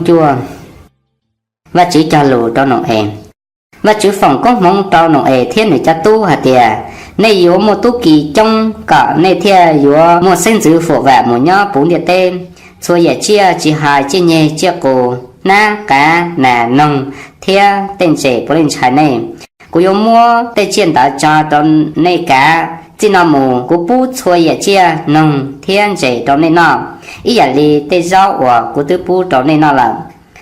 cuaj. Vajtswv cog lus rau Nau-es. Vajtswv foom koob hmoov rau Nau-es thiab nws cov tub hais tias, nej yuav muaj tub ki coob kom nej thiaj yuav muaj xeeb ntxwv fuam vam mus nyob puv ntiaj teb. Txhua yam tsiaj, tsis hais tsiaj nyeg, tsiaj qus, hnab, qav, nas, noog thiab tej ntses puav leej ntshai nej. Kuv yuav muab tej tsiaj ntawd tso rau nej kav. Txij no mus kuv pub txhua yam tsiaj, noog thiab ntses rau nej noj, ib yam li tej zaub uas kuv twb pub rau nej noj lawm.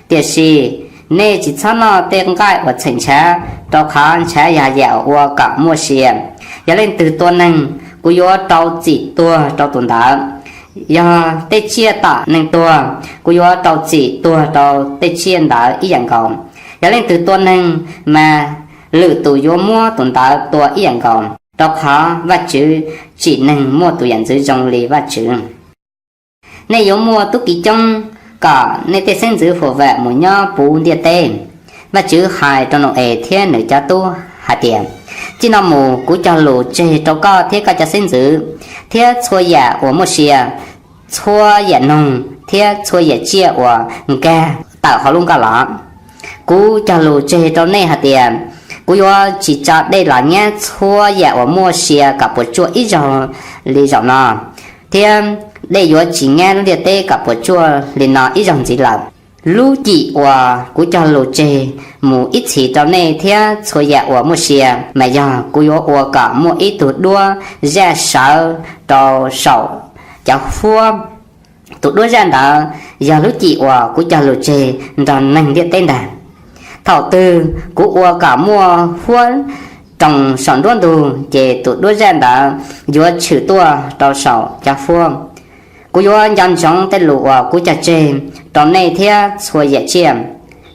Tiam sis nej tsis txhob noj tej nqaij uas txheem ntshav, rau qhov ntshav yog yam ua kom muaj sia. Yog leej twg tua neeg, kuv yuav rau txim tuag rau tus ntawd. Yog tej tsiaj tom neeg tuag, kuv yuav rau txim tuag rau tej tsiaj ntawd ib yam nkaus. Yog leej twg tua neeg, mas lwm tus yuav muab tus ntawd tua ib yam nkaus, rau qhov Vajtswv tsim neeg muaj tus yam ntxwv zoo li Vajtswv. Nej yuav muaj tub ki coob kom nej tej xeeb ntxwv fuam vam mus nyob puv ntiaj teb. Vajtswv hais rau Nau-es thiab nws cov tub hais tias, txij no mus kuv cog lus tseg rau koj thiab koj cov xeeb ntxwv, thiab txhua yam uas muaj sia, txhua yam noog thiab txhua yam tsiaj uas nkag tawm hauv lub nkoj los. Kuv cog lus tseg rau nej hais tias, kuv yuav tsis tso dej los nyab txhua yam uas muaj sia kom puas tsuaj ib zaug li zaum no, thiab dej yuav tsis nyab lub ntiaj teb kom puas tsuaj li no ib zaug ntxiv lawm. Lub cim uas kuv cog lus tseg mus ib txhis rau nej thiab txhua yam uas muaj sia, mas yog kuv yuav ua kom muaj ib tug duab zaj sawv rau saum cov huab. Tus duab zaj ntawd yog lub cim uas kuv cog lus tseg nrog neeg ntiaj teb ntag. Thaum twg kuv ua kom muaj huab roos saum nruab ntug, ces tus duab zaj ntawd yuav tshwm tuaj rau saum cov huab. Kuv yuav nco ntsoov tej lus uas kuv cog tseg rau nej thiab txhua yam tsiaj,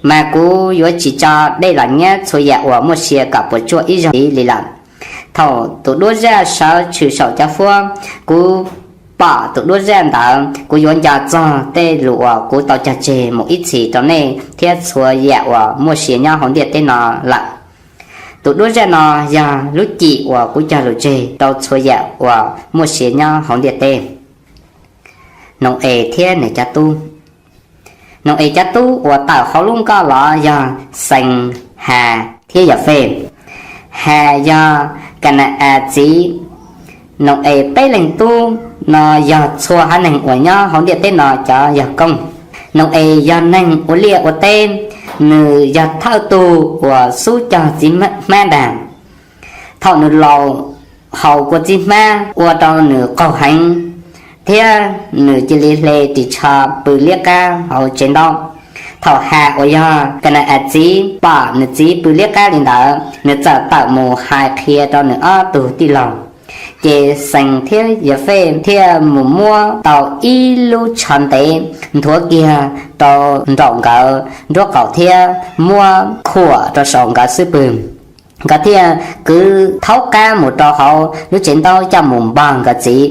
mas kuv yuav tsis tso dej los nyab txhua yam uas muaj sia kom puas tsuaj ib zaug ntxiv li lawm. Thaum tus duab zaj sawv tshwm saum cov huab, kuv pom tus duab zaj ntawd, kuv yuav nco txog tej lus uas kuv tau cog tseg mus ib txhis rau nej thiab txhua yam uas muaj sia nyob hauv ntiaj teb no lawm. Tus duab zaj no yog lub cim uas kuv cog lus tseg rau txhua yam uas muaj sia nyob hauv ntiaj teb. Nau-es thiab nws cov tub. Nau-es cov tub uas tawm hauv lub nkoj los yog Xees, Has thiab Yafej. Has yog Kana-as txiv. Nau-es peb leeg tub no yog txhua haiv neeg uas nyob hauv ntiaj teb no cov yawg koob. Nau-es yog neeg ua liaj ua teb, nws yog thawj tug uas xub cog txiv hmab ntag. Thaum nws laus, haus kua txiv hmab ua rau nws qaug heev, thiab nws cia li hle ris tsho pw liab qab hauv tsev ntaub. Thaum Has uas yog Kana-as txiv pom nws txiv pw liab qab li ntawd, nws txawm tawm mus hais qhia rau nws ob tug tij laug. Ces Xees thiab Yafej thiaj mus muab tau ib lub tsho ntev nthuav kiag rau nraum nkawd nraub qaum thiab muab khuam rau saum nkawd xub pwg. Nkawd thiaj kwv thaub qab mus rau hauv lub tsev ntaub coj mus npog nkawd txiv.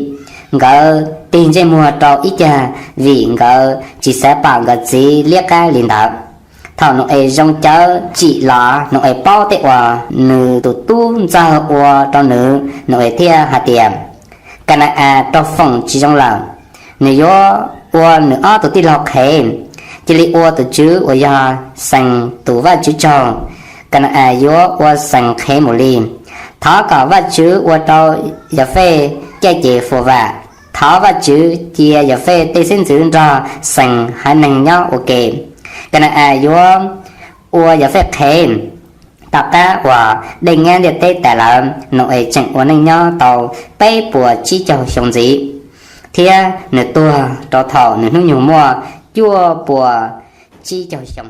Nkawd tig ntsej muag rau ib cag vim nkawd tsis xav pom nkawd txiv liab qab li ntawd. Thaum Nau-es zoo cawv tsim los, Nau-es paub tej uas nws tus tub ntxawg ua rau nws, Nau-es thiaj hais tias, Kana-as rau foom tsis zoo lawm, nws yuav ua nws ob tug tij laug qhev. Cia li ua tus tswv uas yog Xees tus Vajtswv tsaug, Kana-as yuav ua Xees qhev mus li. Thov kom Vajtswv ua rau Yafej caij ces fuam vam. Thov Vajtswv cia Yafej tej xeeb ntxwv nrog Xees haiv neeg nyob ua ke. Kana-as yuav ua Yafej qhev. Tom qab uas dej nyab ntiaj teb tas lawm, Nau-es tseem ua neej nyob tau peb puas tsib caug xyoo ntxiv, thiab nws tuag rau thaum nws hnub nyoog muaj cuaj puas tsib caug xyoo.